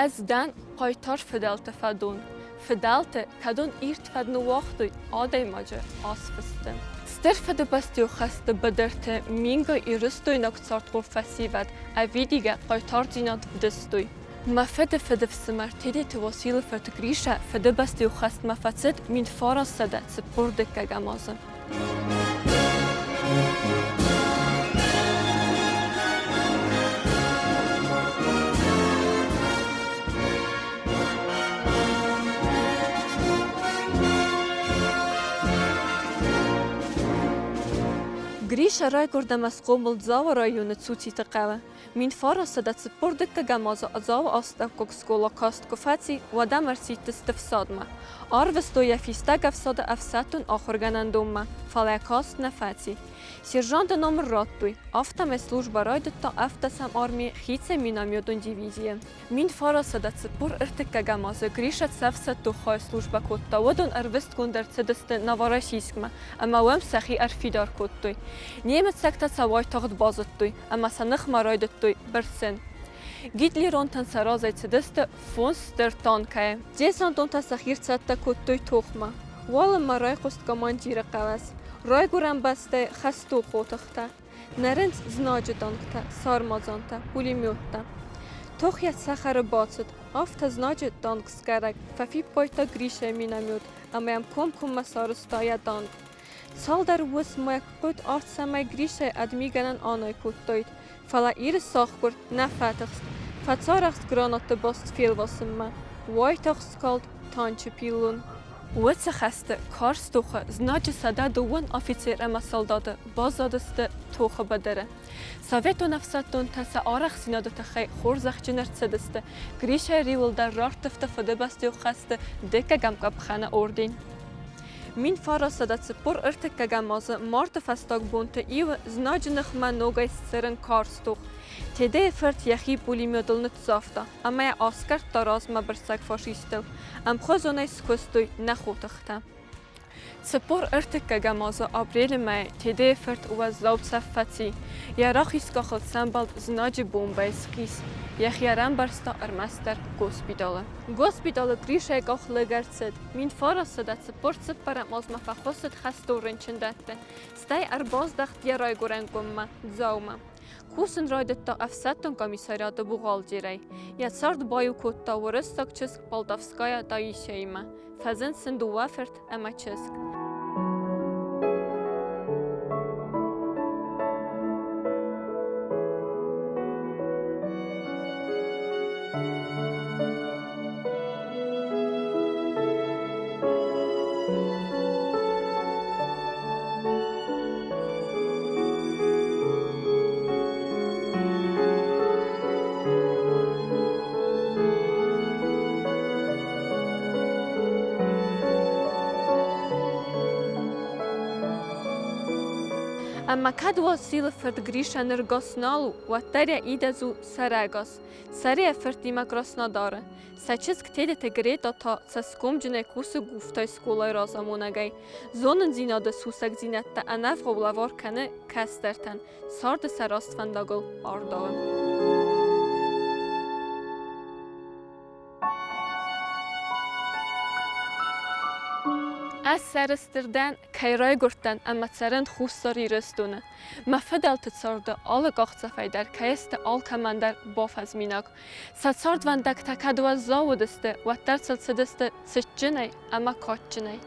Ӕз дӕн хъайтар фыдӕлты фӕдон. Фыдӕлты, кӕдон ирд фӕд ныууагътой адӕймаджы азфысты. Стыр Фыдыбӕстӕйы хӕсты быдырты мингай ирыстойнаг цардхъом фӕсивӕд ӕвидигӕ хъайтардзинад вдыстой. Мӕ фыды фыдыфсымӕр Тедеты Уасилы фырт Гришӕ Фыдыбӕстӕйы хӕстмӕ фӕцыд 1942 азы. Гриша райгуырд ӕмӕ схъомыл Дзауы районы Цуциты хъӕуы. 1942 азы Дзауы астӕуккаг скъола каст куы фӕци, уӕд ӕм ӕрсидтысты фсадмӕ. Арвыстой йӕ фистӕг ӕфсады ӕфсӕддон ахуыргӕнӕндонмӕ, фӕлӕ каст нӕ фӕци. Сержанты номыр радтой, афтӕмӕй службӕ райдыдта ӕвддӕсӕм армийы хицӕн минометон дивизийы. 1943 азы Гриша цӕф цӕттуххай службӕ кодта, уыдон ӕрвыстгонд ӕрцыдысты Новороссийскмӕ ӕмӕ уым сӕхи ӕрфидар кодтой. Немыцӕгтӕ сӕ уайтагъд базыдтой ӕмӕ сӕ ныхмӕ райдыдтой бырсын. Гитлеронтӕн сӕ разӕй цыдысты фондз стыр танкӕйы. Десантонтӕ сӕхи рцӕттӕ кодтой тохмӕ. Уалынмӕ райхъуыст командиры хъӕлӕс. Райгуырӕн бӕстӕйы хӕстон хотыхтӕ. Нӕрынц знаджы танктӕ, сармадзантӕ, пулеметтӕ. Тох йӕ цӕхӕры бацыд, афтӕ знаджы танк сгарӕг фӕфиппайдта Гришӕйы миномет ӕмӕ йӕм комкоммӕ сарӕзта йӕ танк. Цалдӕр уысммӕ хъуыд арт цӕмӕй Гришӕйы ӕдмигӕнӕн анай кодтаид, фӕлӕ Иры сахъгуырд нӕ фӕтыхст, фӕцарӕхст гранатты баст фелвасынмӕ, уайтагъд скалд танчы пиллон. Уыцы хӕсты карз тохы знаджы 102 афицер ӕмӕ салдаты баззадысты тохы быдыры. Советон ӕфсӕддонтӕ сӕ арӕхстдзинады тыххӕй хорзӕхджын ӕрцыдысты Гришӕйы риуыл дӕр рарттывта Фыдыбӕстӕйы хӕсты дыккӕгӕм къӕпхӕны орден. 1943 азы марты фӕстаг бонты иу знаджы ныхмӕ ногӕй сцырын карз тох. Тедейы фырт йӕхи пулеметыл ныццавта ӕмӕ йӕ аскъӕрдта размӕбырсӕг фашисттыл. Ӕмхуызонӕй скуыстой нӕ хотыхтӕ. 43 азы апрелы мӕйы Тедейы фырт уӕззау цӕф фӕци. Йӕ рахиз къахыл сӕмбӕлд знаджы бомбӕйы схъис. Йӕхи ӕрӕмбӕрста ӕрмӕстдӕр госпиталы. Госпиталы Гришӕйы къах лыг ӕрцыд. 1944 азмӕ фӕхуыссыд хӕстон рынчындӕтты, стӕй ӕрбаздӕхт йӕ райгуырӕн къуыммӕ, Дзаумӕ. Кусын райдыдта ӕфсӕддон комиссариаты бухгалтерӕй. Йӕ цард баиу кодта уырыссаг чызг Полтавская Таисяимӕ. Фӕзынд сын дыууӕ фырт ӕмӕ чызг. Ӕмӕ кӕд Уасилы фырт Гриша ныр гас нал у, уӕддӕр йӕ идӕдз у сӕрӕгас. Цӕры йӕ фыртимӕ Краснодары. Сӕ чызг Тедеты Грета та цӕсгомджынӕй кусы Гуфтайы скъолайы разамонӕгӕй. Зонындзинады сусӕгдзинӕдтӕ ӕнӕвгъау лӕвар кӕны кӕстӕртӕн, царды сӕ раст фӕндагыл ардауы. Ӕз сӕрыстыр дӕн, кӕй райгуырдтӕн ӕмӕ цӕрын Хуссар Ирыстоны. Мӕ фыдӕлты царды алы къахдзӕфӕй дӕр кӕй сты алкӕмӕн дӕр бафӕзминаг. Сӕ цардвӕндӕгтӕ кӕд уӕззау уыдысты, уӕддӕр сыл цыдысты цытджынӕй ӕмӕ кадджынӕй.